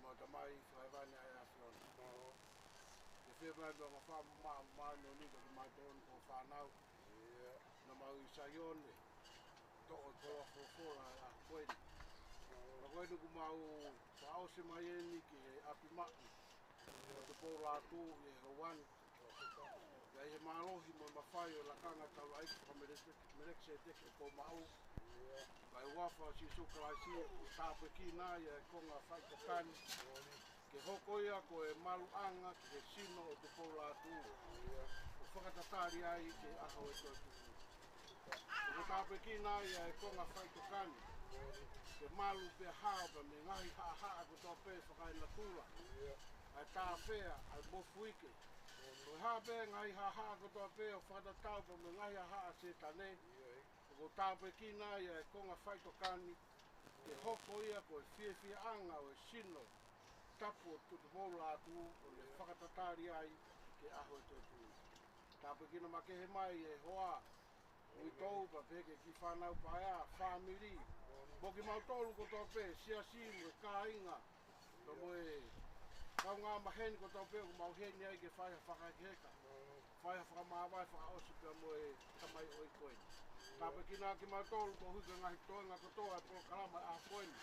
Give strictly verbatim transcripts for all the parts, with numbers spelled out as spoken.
Mau Tamai, fakaivani ʻa e ʻAfiona. Mālō. Ke fie mai mo e ʻofa mo e māʻoniʻoni kiate kimautolu ko e fānau. ʻIo. Naʻa mau ʻi Saione, toʻo e koloa folofola ʻa e ʻaho ko eni. Mālō. Ka ko eni kuo mau fakaʻosi mai eni ki he ʻapi maʻu ʻo Tupou Lātū ʻi he houa ni. Pea ʻi he mālohi mo e mafai ʻo e lakanga taulaʻeiki faka-Melekisēteki ʻoku ou maʻu. Kae ʻofa ʻa Sīsū Kalaisi, ʻoku tāpuekina ai ʻa e konga faʻitokani. Ke hoko ia ko e maluʻanga ki he sino ʻo Tupou Lātū. ʻO fakatatali ai ki he ʻaho ʻo e toetuʻu. ʻOku tāpuekina ai ʻa e konga faʻitokani. Ke malu pea hao pea mei he ngaahi haʻahaʻa kotoa pē fakaenatula. ʻA e tāfea, ʻa e mofuike. Ko e hā pē ngaahi haʻahaʻa kotoa pē ʻoku fakatatau pea mo e ngaahi haʻahaʻa ʻa Sētane. ʻOku tāpuekina ai ʻa e konga faʻitokani. Ke hoko ia ko e fiefiaʻanga ʻo e sino tapu ʻo Tupou Lātū ʻo ne fakatatali ai ki he ʻaho ʻo e toetuʻu. Tāpuekina makehe mai e hoa, uitou pea pehē ki he kiʻi fānau paea, fāmili. Mo kimautolu kotoa pē, siasi mo e kāinga. Pea mo e kaungā maheni kotoa pē ʻoku mau ʻi heni ai ke fai ha fakahekeheka. Fai ha fakamāvae fakaʻosi pea mo e tamaioʻeiki ko eni. Tāpuekina kimautolu koeʻuhi ko e ngaahi toenga kotoa e polokalama ʻa e ʻaho ko eni.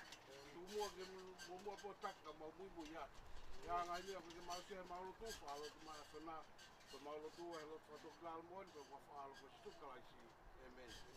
Tuku muʻa ke mu-, muʻomuʻa pō taki ka mau muimui atu. ʻI he ngaahi meʻa ko ē ke mau sio he mau lotu, faʻa lotu mai ʻa e fānau. Ko e mau lotu ʻi he lotu fakatōkilalo moʻoni, ko e huafa ʻo Sīsū Kalaisi. ʻĒmeni.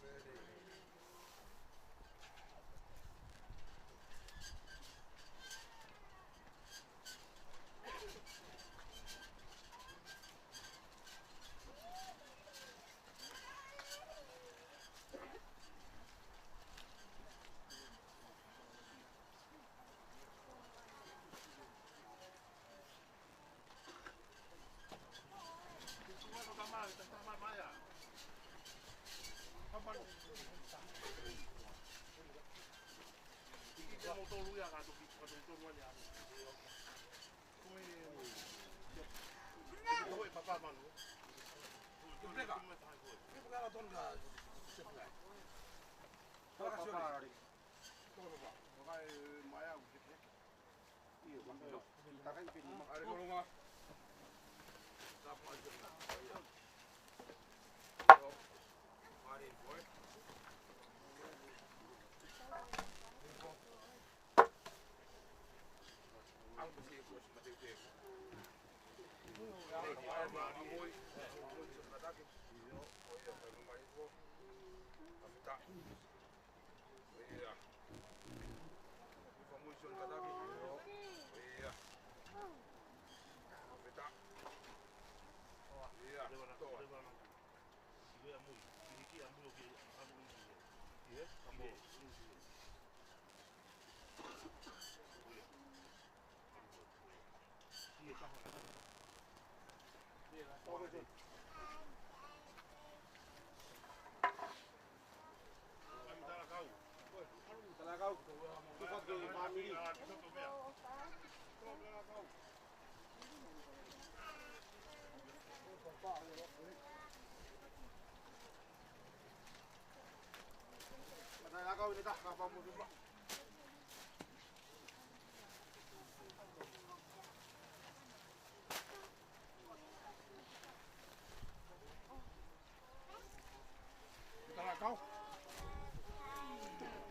Talaʻekau.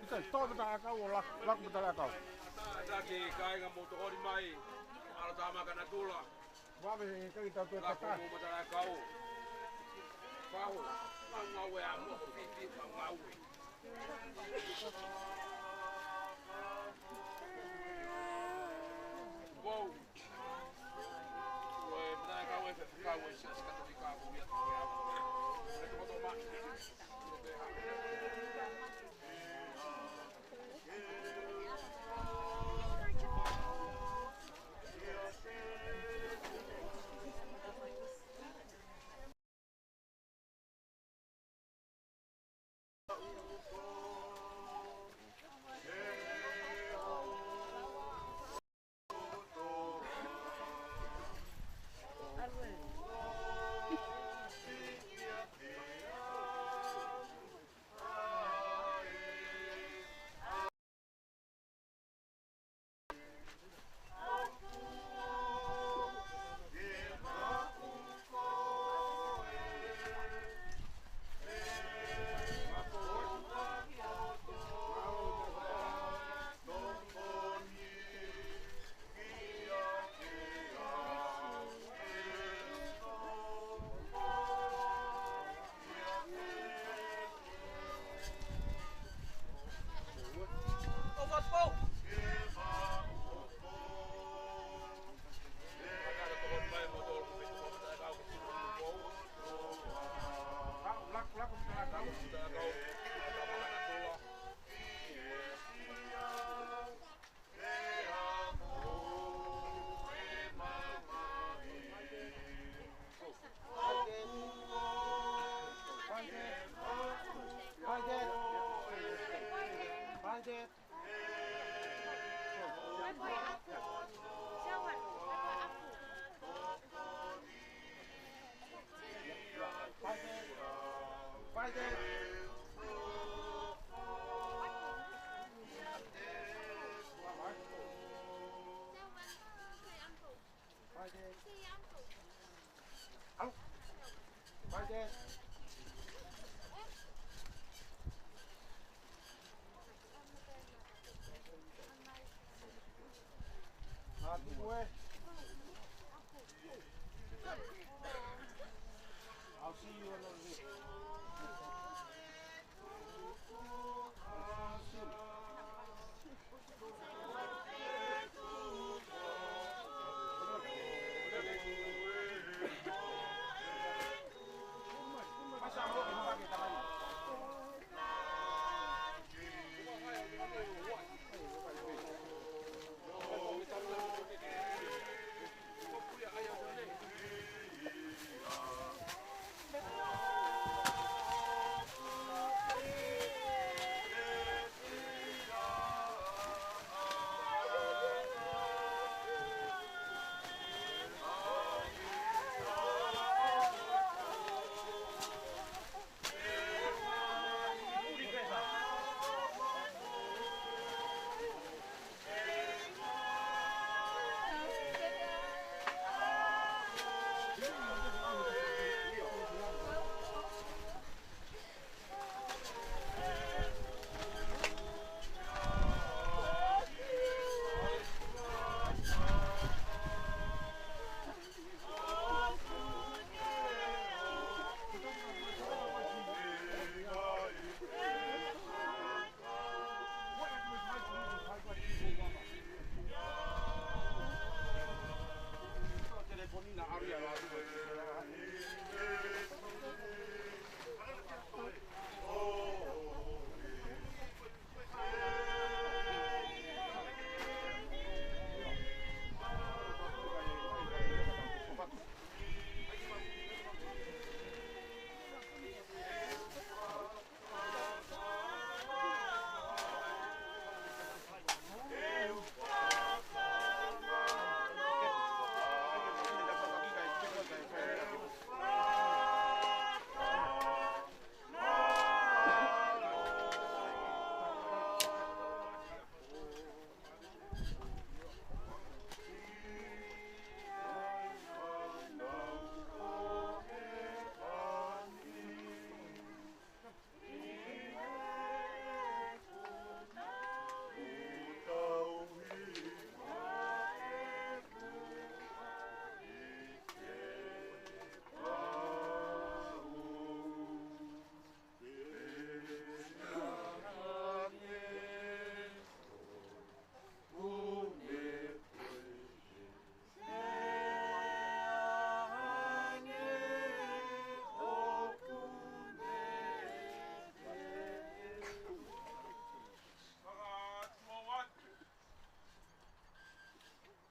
ʻIkai, tō pē talaʻekau ʻo laku, laku pē talaʻekau. Taki kāinga mo tokoni mai. ʻAlo tāmaka natula. Vave he kai tau tō laku katai. Mo talaʻekau. Pau. Ngau ngau e amo. Pipi ngau ngau e. Wow. I'll see you another day.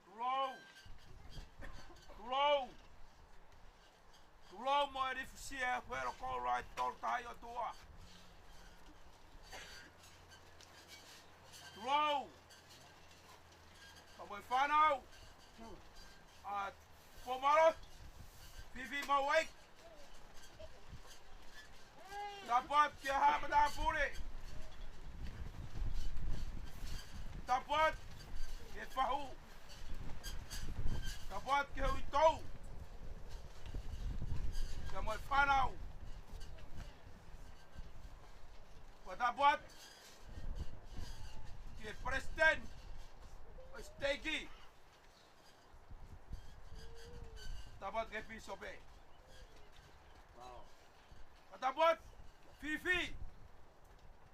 Tulou. Tulou. Tulou mo e lifusia e fuelo koula ʻe tolu taha ʻi ʻOtua. Tulou. Ka mo e fānau. ʻA Pomalo. Fifi mo Waik. Tapu atu kia Haʻa Matāpule. Tapu atu kia Fahu. Tapu atu kia Uitou. Kia mo e fānau. Pea tapu atu kia Palesiteni ʻo e siteiki. Tapu atu kia Pīsope. Pea tapu atu Fifi,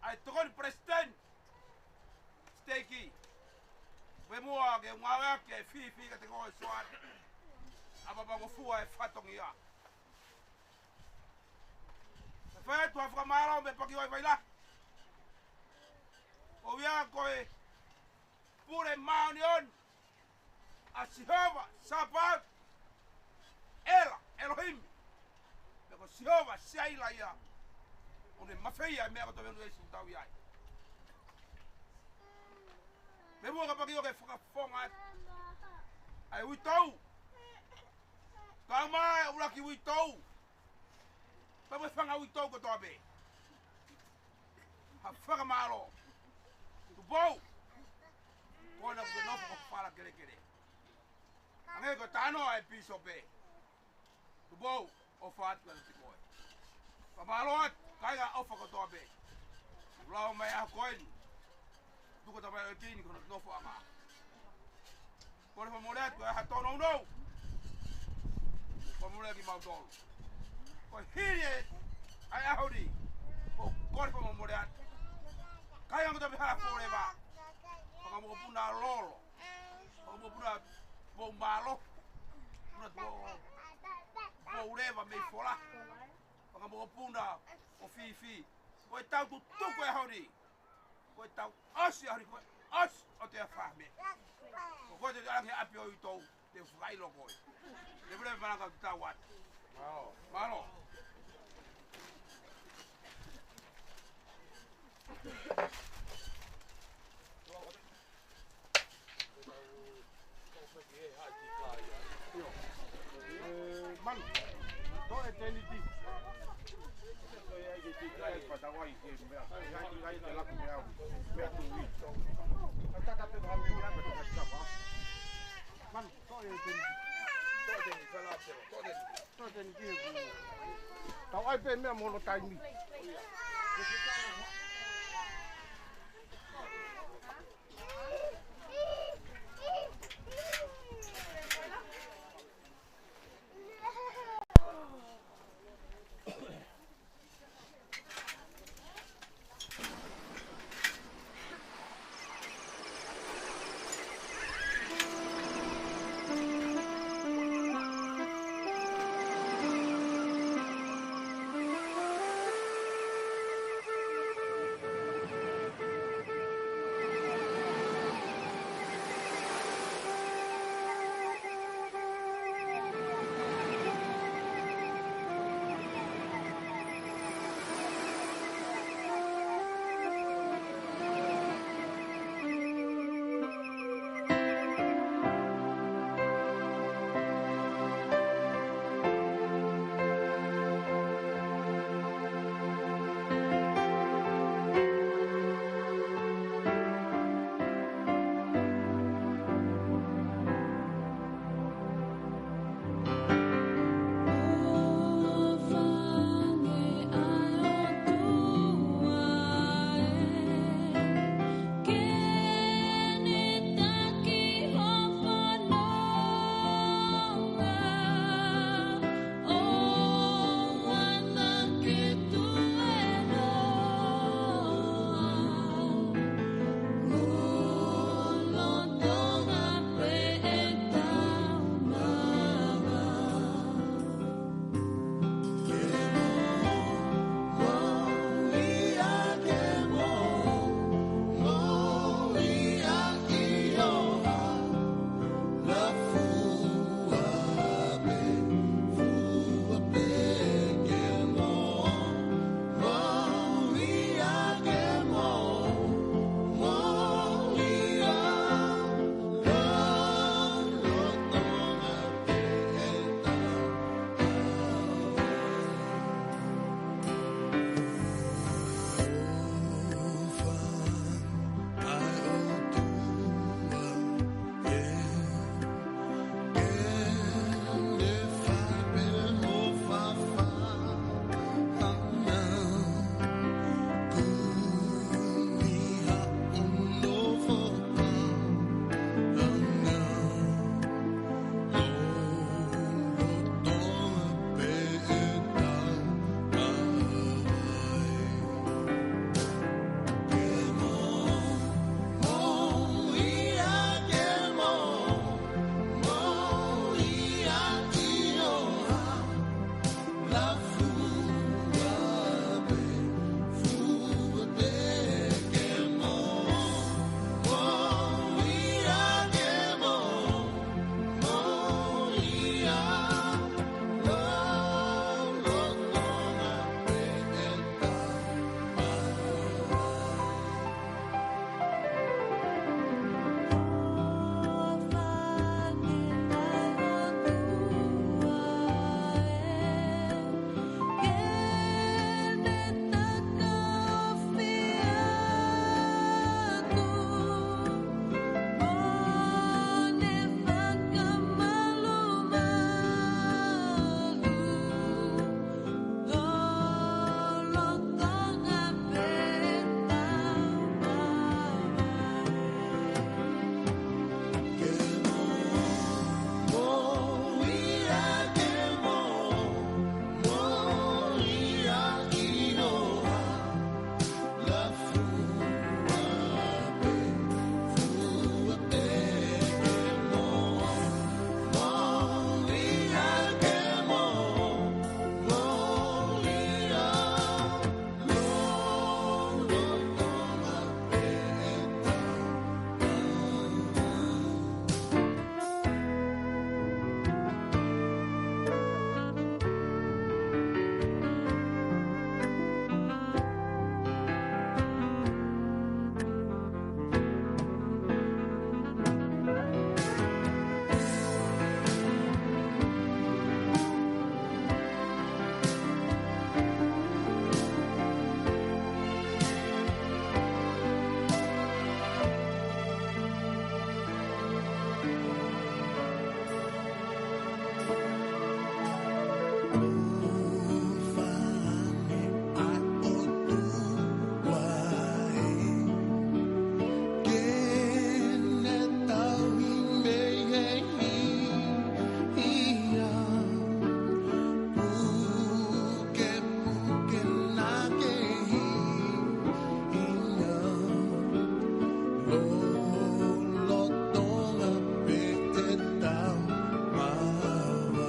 ʻa e tokoni palesiteni siteiki. Pea muʻa ke ngāueʻaki ʻa e Fifi kiate koe Soane, ʻa e papangofua ʻo e fatongia. Pea fai atu ha fakamālō mei he Pakiho ʻi Vailahi. ʻOku ʻi ai ko e pule māʻoniʻoni ʻa Sihova Sāpaoti, ʻEla, ʻElohimi. Pea ko Sihova Siaila ia. ʻOku ne mafeia e meʻa kotoa pē ʻoku ʻi ai siʻotau ʻi ai. Tuʻa ka paki ʻo ke fakafofonga atu ʻa e uitou. Ka mai ʻuluaki uitou. Pea mo e fanga uitou kotoa pē. Ha fakamālō. Tupou. Ko ena kuo ke nofo ko fala kelekele. Hangē ko e talanoa ʻa e pīsope. Tupou, ʻofa atu kiate koe. Fakamālō atu, kāinga ʻofa kotoa pē. Lau mai ʻa koe ni. Tuku tamai ʻo e kini ko hono nofoʻanga. Kole fakamole atu, ʻa e ha tōnounou. Fakamole kimautolu. Ko e hili ē, ʻa e ʻaho ni. Ko, kole fakamole atu. Kāinga kotoa pē hala forever. Fakamokopuna lolo. Fakamokopuna pou mālohi. Puna pou, pou leva mei fola. Fakamokopuna ʻo fifi. Ko e tau tutuku e ʻaho ni. Ko e tau ʻosi ʻaho ni, ko e ʻosi ʻo te afame. Ko koe te te ʻalu ki ʻapi ʻo uitou, te u fakaʻilo koe. Te pule malanga te tau atu. Mālō. Mālō. Ē, manu, toʻo e tēniti. Ai, patau ai, ke meʻa. Ai, ai, ke laku meʻa. Meʻa tui. Ka tata pē ko ha meʻa, meʻa, meʻa, meʻa, meʻa. Manu, toʻo e tēniti. Toʻo e tēniti, kala, toʻo e tēniti. Toʻo e tēniti, he kuo tau ʻai pē meʻa mo hono taimi. Lolotonga pē ʻetau māvae.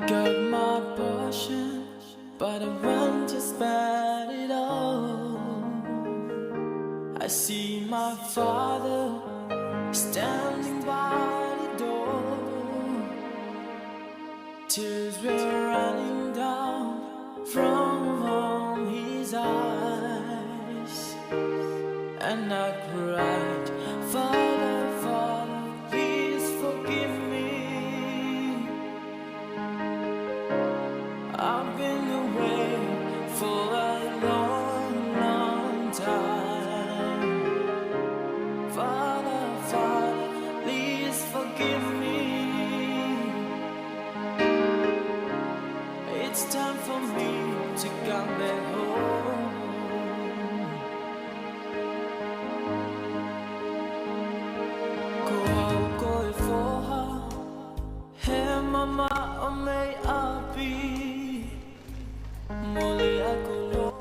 Got my portion, but I want to spend it all. I see my father standing by the door. Tears were running down from his eyes, and I cried, "Father, Father, please forgive me. I've been away for a long, long time. Father, Father, please forgive me. It's time for me to come back home." Ko au ko e foha, he mama ʻo mei ʻapi, mole ʻa koloa.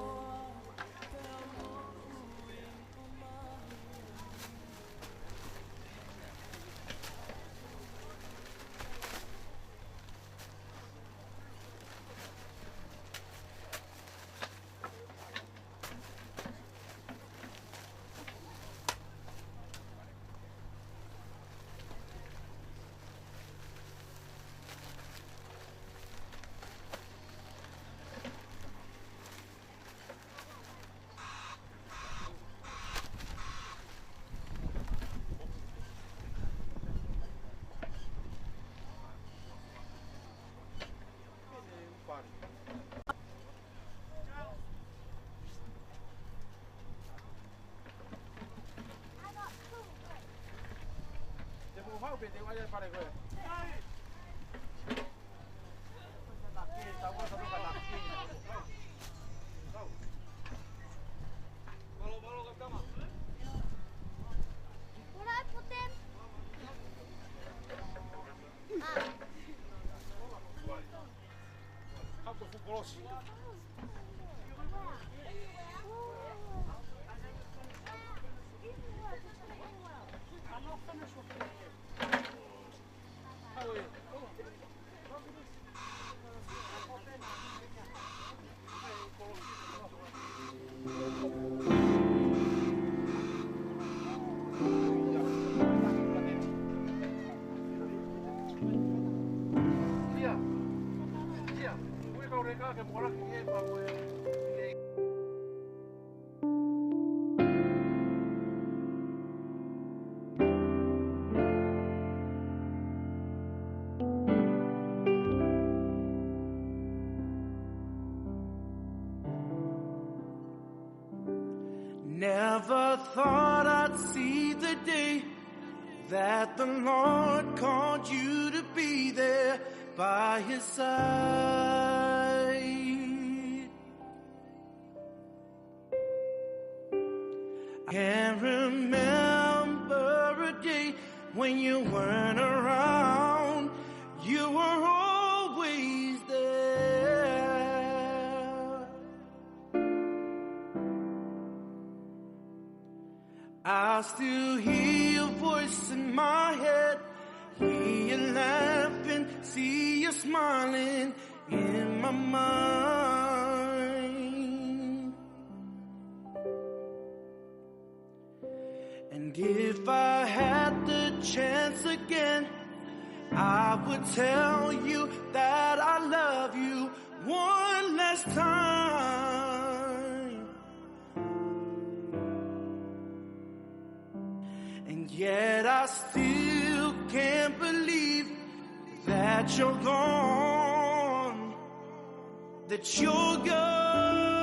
Never thought I'd see the day that the Lord called you to be there by his side. I can remember a day when you weren't around. You were always there. I still hear your voice in my head, hear you laughing, see you smiling in my mind. And if I had the chance again, I would tell you that I love you one last time. And yet I still can't believe that you're gone, that you're gone.